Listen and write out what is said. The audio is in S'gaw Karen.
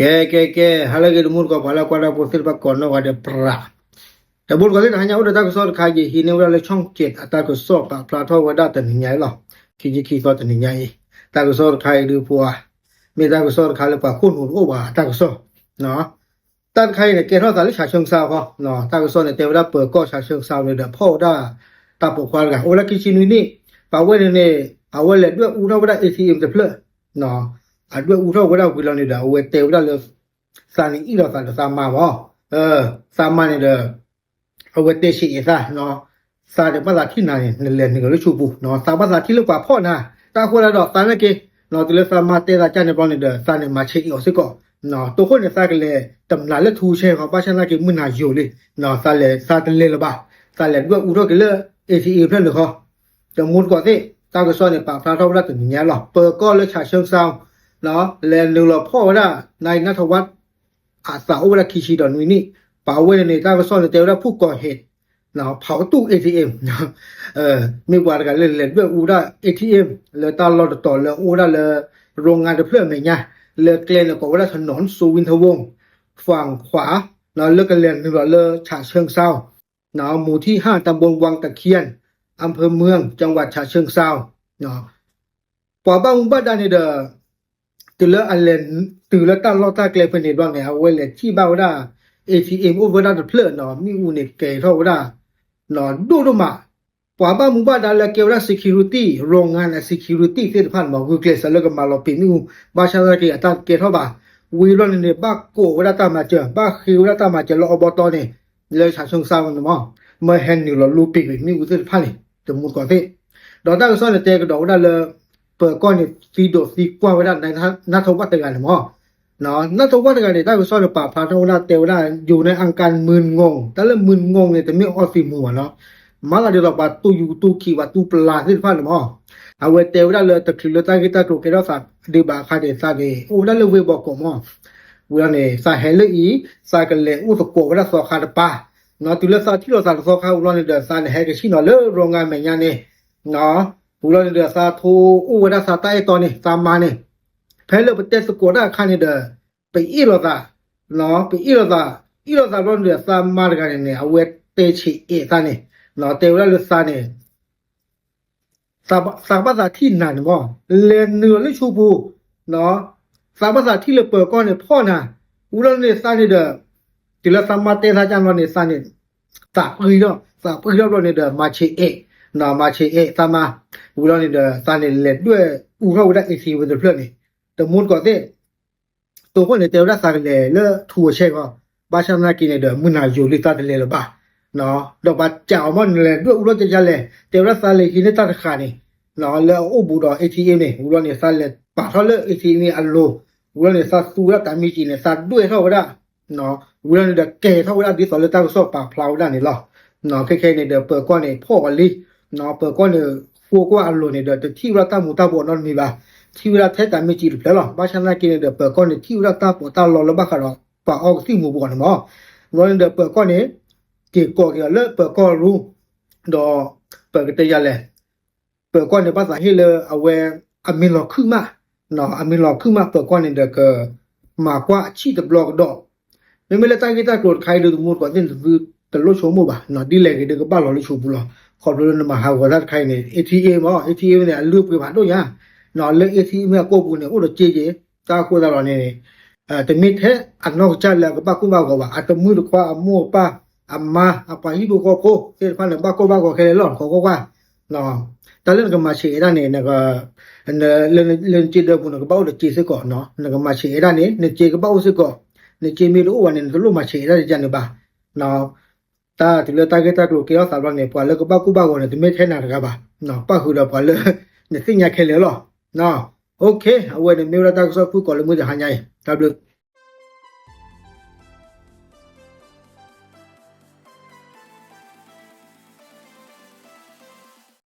ကဲ ကဲ ကဲ ဟါလၢအဂ့ၤ တမူတကိး ပှၤလၢကွၢ်တၢ်ဖိသ့ၣ်တဖၣ်ကိးနီၢ်ဂၤဒဲး ပြး တမူတကိးသ့ၣ် တဟါညါအိၣ်ဒီးတၢ်ကစီၣ်တခါ ယဟံးန့ၢ်ဝဲဒၣ်လၢ ช่องเจ็ด အတၢ်ကစီၣ်ပာ်ဖျါထီၣ်ဝဲဒၣ်တနံၤညါအံၤလီၤ. ခံဆံခံသီတနံၤညါအံၤ တၢ်ကစီၣ်တခါအံၤဒုးပှၤ မ့ၢ်တၢ်ကစီၣ်တခါလၢပှၤခိၣ်နူာ်တအိၣ်ဘၣ်အတၢ်ကစီၣ် တၢ်တခါအံၤန့ၣ် ကဲထီၣ်သးလၢ ฉะเชิงเทรา ဃီ တၢ်ကစီၣ်န့ၣ်တဲဝဲဒၣ် ပၢၤကီၢ် ฉะเชิงเทรา န့ၣ်ဒီး ဖီၣ်ဝဲဒၣ် တၢ်ပိာ်ခွါတဂၤ အိၣ်ဝဲဒၣ်ခံဆံနွံနံၣ် ပာ်ဝဲန့ၣ်န့ၣ် အဝဲလဲၤဒွဲၣ်အူထီၣ်ဝဲဒၣ် เอทีเอ็ม တဖျၢၣ် အဒွဲၣ်အူထီၣ်ဝဲဒၣ်ဝံၤလီၤန့ၣ်ဒီး အဝဲတဲဝဲဒၣ်လၢ သးန့ၣ်အ့ၣ်လိာ်သးဒီးသးမါမၢ် သးမါန့ၣ်ဒီး အဝဲတဲဆံးအသး သးဒီးဘၣ်သးထံၣ်နၤန့ၣ် နလဲၤနုာ်လီၤလၢဆူပူၤ သးဘၣ်သးထံၣ်လၢပှၤဖီၣ်နၤ တၢ်အဃိသတးဒီးသးနာ်က့ တုၤလၢသးမါတဲသးကၢ်န့ၣ်ဘျီန့ၣ်ဒီး သးန့ၣ်မၤဆံးအ့ၣ်အီၤစ့ၢ်ကီး တိခိၣ်န့ၣ် သးကလဲၤတမျးလၢထူဆဲးဃီ ဘၣ်ဆၣ်နာ်က့မုၢ်နၤယိာ်လံ သးလဲၤ သးတလဲၤလၢၤဘၣ် သးလဲၤဒွဲၣ်အူထီၣ်က့ၤလၢ เอทีเอ็ม ဖျၢၣ်န့ၣ်ဃီ တမူတကိးသ့ၣ် တၢ်ကစီၣ်န့ၣ် ပာ်ဖျါထီၣ်ဝဲဒၣ်တနံၤညါလီၤ. ပၢၤကီၢ်လၢ ฉะเชิงเทรา လဲၤနုာ်လီၤဖီၣ်ဝဲဒၣ် นายณัฐวัฒน์ အသးအိၣ်ဝဲဒၣ်ခံဆံဒီးနွံနံၣ် ပာ်ဝဲန့ၣ်န့ၣ် တၢ်ကစီၣ်န့ၣ် တဲဝဲဒၣ် ผู้ก่อเหตุ เผาตู้ เอทีเอ็ม မ့ၢ်ပှၤတဂၤလၢလဲၤဒွဲၣ်အူဒၣ် เอทีเอ็ม လၢတၢ်လီၢ်တတီၤလၢအိၣ်ဝဲဒၣ်လၢ โรงงาน တဖျၢၣ်အမဲာ်ညါ လၢကျဲန့ၣ်ကိးဝဲဒၣ် ถนนสุวินทวงศ์ ฝั่งขวา လၢကလဲၤနုာ်လီၤလၢ ฉะเชิงเทรา หมู่ที่ห้า ตำบลวังตะเคียน อำเภอเมือง จังหวัดฉะเชิงเทรา ပှၤဘၣ်မူဘၣ်ဒါန့ၣ်ဒီး တုၤလၢအလဲၤ တုၤလၢတၢ်လီၢ်တၢ်ကျဲဖဲန့ၣ်ဘျီန့ၣ် အဝဲလဲၤထံၣ်ဘၣ်ဝဲဒၣ် เอทีเอ็ม အိၣ်ဝဲဒၣ်တဖျၢၣ်နီၤ မ့ၣ်အူန့ၣ်ကဲၤထီၣ်ဝဲဒၣ် ဒိၣ်ဒိၣ်မး ပှၤဘၣ်မူဘၣ်ဒါလၢကဲဝဲဒၣ် security โรงงาน အ security သ့ၣ်တဖၣ်န့ၣ်မး ဂုာ်ကျဲးစၢးလၢကမၤလီၤပံာ်မ့ၣ်အူ ဘၣ်ဆၣ်သနာ်က့အတၢ်တကဲထီၣ်ဘၣ် ဝံၤဘျီန့ၣ်န့ၣ် ဘၣ်ကိးဝဲဒၣ်တၢ်မၤစၢၤ ဘၣ်ဃ့ဝဲဒၣ်တၢ်မၤစၢၤလၢအဘီတီန့ၣ် လၢ ฉะเชิงเทรา န့ၣ်မး မၢဟဲနုာ်လီၤလူပံာ်ကွံာ်မ့ၣ်အူသ့ၣ်တဖၣ်န့ၣ် တမူတကိးသ့ၣ် ဒီးတၢ်ကစီၣ်န့ၣ်တဲကဒီးဝဲဒၣ်လၢ ပၢၤကီၢ်န့ၣ် သံဒိးသံကွၢ်ဝဲဒၣ် นายณัฐวัฒน์ တဂၤန့ၣ်မး นายณัฐวัฒน์ တဂၤန့ၣ် တၢ်ကစီၣ်န့ၣ်ပာ်ဖျါထီၣ်ဝဲဒၣ်တဲဝဲဒၣ် อยู่ในอาการมึนงง တၢ်လၢ มึนงง န့ၣ် တမ့ၢ်အီသံးမူၤဘၣ်နီၤ မၤသးဒ်သိးပှၤတူၢ်ယူၤတူၢ်ခံးပှၤတူၢ်ပျၢ်သ့ၣ်တဖၣ်န့ၣ်မး အဝဲတဲဝဲဒၣ်လၢတချုးလၢတၢ်ဂ့ၢ်တၢ်ကျိၤကဲထီၣ်သးဒံးဘၣ်အခါန့ၣ် သးန့ၣ် အိၣ်ဝဲဒၣ်လၢဝ့ၢ်ဘီကီးမး ဝံၤလီၤန့ၣ် သးဟဲလၢအံၤ သးကလဲၤအိၣ်သကိးဝဲဒၣ်သီခါတပၤ တုၤလၢသးထံၣ်လိာ်သးတသီခါဝံၤလီၤန့ၣ်ဒီး သးန့ၣ်ဟဲကဆံၣ်နီၤလၢ โรงงาน မဲာ်ညါန့ၣ် ဝံၤလီၤန့ၣ်ဒီး သးထိအိၣ်ဝဲဒၣ်သးတၢ်အဲၣ်တီန့ၣ် သးမါန့ၣ် ဖဲလၢပတဲသကိးတၢ်အခါန့ၣ်ဒီး ပအ့ၣ်လိာ်သး ပအ့ၣ်လိာ်သး အ့ၣ်လိာ်သးဘျီန့ၣ်ဒီး သးမါတဂၤန့ၣ်န့ၣ် အဝဲတဲဆံးအဲၣ်သးန့ၣ် တဲဝဲဒၣ်လၢသးန့ၣ် သးဘၣ်သးထံၣ်နၤန့ၣ်မး လဲၤနုာ်လီၤလၢဆူပူၤ သးဘၣ်သးထံၣ်လၢပၢၤကီၢ်န့ၣ်ဖီၣ်နၤ ဝံၤလီၤန့ၣ်သးန့ၣ်ဒီး တုၤလၢသးမါတဲသးကၢ်လီၤန့ၣ် သးန့ၣ် သးပှံၤထီၣ် သးပှံၤထီၣ်ဘျီန့ၣ်ဒီး မၤဆံးအဲၣ် မၤဆံးအဲၣ်သးမါ ဝံၤလီၤန့ၣ်ဒီး သးန့ၣ်လဲၤဒွဲၣ်အူထီၣ်ဝဲဒၣ် เอทีเอ็ม တဖျၢၣ်န့ၣ် တမူတကိးသ့ၣ် တိခိၣ်န့ၣ် တဲဝဲဒၣ်သးကလဲၤလၢထူဆဲးဃီ ဘၣ်ဆၣ်သနာ်က့န့ၣ်ဒီး မုၢ်နၤယိာ်လံသးတလဲၤလၢၤဘၣ် ဒီးပှၤစံးအီၤမး နလဲၤဒွဲၣ်အူထီၣ်ကယါလဲၣ် တဲဝဲဒၣ်သးလဲၤဟံးန့ၢ်တၢ်တဃာ်န့ၣ် လၢအအိၣ်ဘူးဒီး เอทีเอ็ม န့ၣ် ဝံၤလီၤန့ၣ် သးလဲၤပာ်ထီၣ်လၢ เอทีเอ็ม န့ၣ်အလိၤ ဝံၤလီၤန့ၣ် သးသူဝဲဒၣ်တၢ်မံကံၤန့ၣ် သးဒွဲၣ်ထီၣ်ဝဲဒၣ် ဝံၤလီၤန့ၣ်ဒီး ကဲၤထီၣ်ဝဲဒၣ်ဒ်သိးလၢတၢ်ကစီၣ်ပာ်ဖျါဝဲဒၣ်န့ၣ်လီၤ. ခဲခဲအံၤန့ၣ်ဒီး ပၢၤကီၢ်န့ၣ် ဖီၣ်အီၤလံ ပၢၤကီၢ်န့ၣ် ဃိကွၢ်အလိၤန့ၣ်ဒီး တထံၣ်ဝဲဒၣ်တၢ်မူၤတၢ်ဘှီးနီတမံၤဘၣ်. ထံၣ်ဝဲဒၣ်ထဲတၢ်မံကံၤတဖျၢၣ်လီၤ. ဘၣ်ဆၣ်သနာ်က့န့ၣ်ဒီး ပၢၤကီၢ်န့ၣ် ထံၣ်ဝဲဒၣ်တၢ်ပီးတၢ်လီလၢဘၣ်ဃးဒီး ပှၤအီကသံၣ်မူၤဘှီးန့ၣ်မး. ဝံၤလီၤန့ၣ်ဒီး ပၢၤကီၢ်န့ၣ် က့ၤကိးက့ၤအီၤလၢပၢၤကီၢ်ရူ ဒီး ပကတဲယၤလဲၣ် ပၢၤကီၢ်န့ၣ် ဘၣ်သးဟ့ၣ်လၢအဝဲ အမ့ၢ်လီၤခုၣ်မး, အမ့ၢ်လီၤခုၣ်မး ပၢၤကီၢ်န့ၣ်ဒီးက မၤကွၢ်အဆံၣ်တဘျီကဒီး, မ့မ့ၢ်လၢတၢ်ဂ့ၢ်တၢ်ကျိၤတခါအံၤဒီး တမူတကိးသ့ၣ်န့ၣ် သုတလိၣ်ဆိကမိၣ်ဘၣ်, ဒ်လဲၣ်ဂ့ၤဒီးကဘၣ်လီၤလၢဆူပူၤလီၤ. ခီဖျိလၢနမၤဟးဂီၤတၢ်တခါအံၤန့ၣ် เอทีเอ็ม မး เอทีเอ็ม န့ၣ် အလုၢ်အပှ့ၤဖးဒိၣ်ညါ, လၢ เอทีเอ็ม အကိာ်ပူၤန့ၣ် အိၣ်ဒီးစ့က့ၤ, တၢ်အဃိသတးဒီးန့ၣ် တမ့ၢ်ထဲအနီၢ်ကစၢ်လၢအကဘၣ်ကိၢ်ဘၣ်ဂီၤဘၣ်, အတမုၣ်တခွါ အမိၢ်အပၢ် အမါ အပှၤဟံၣ်ဖိဃီဖိသ့ၣ်တဖၣ်န့ၣ် ဘၣ်ကိၢ်ဘၣ်ဂီၤခဲလၢာ်လီၤ. နကီၢ်ကွၢ်ကွၢ်, တၢ်လၢနကမၤဆံးအဲၣ်ဒၣ်န့ၣ် လၢနစ့ဒၢပူၤ နကဘၣ်အိၣ်ဒီးစ့စ့ၢ်ကီး, နကမၤဆံးအဲၣ်ဒၣ်န့ၣ် နစ့ကဘၣ်အိၣ်စ့ၢ်ကီး, နစ့မ့ၢ်တအိၣ်ဘၣ်န့ၣ် နတလိၣ်မၤဆံးအဲၣ်ဒၣ်တကန့ၣ်ဘၣ်. တၢ်တုၤလၢတၢ်ဂ့ၢ်တၢ်ကျိၤကဲထီၣ်သးဘျီန့ၣ် ပှၤလၢကဘၣ်ကိၢ်ဘၣ်ဂီၤန့ၣ် တမ့ၢ်ထဲနၤတဂၤဘၣ်, ပၣ်ဃုာ်ဒီးပှၤလၢ နသ့ၣ်ညါခဲလၢာ်လီၤ. အဝဲန့ၣ်မ့ၢ်ဝဲဒၣ်တၢ်ကစီၣ်ဖုၣ်ကိာ်လၢမုၢ်တဟါညါအံၤ, တၢ်ဘျုး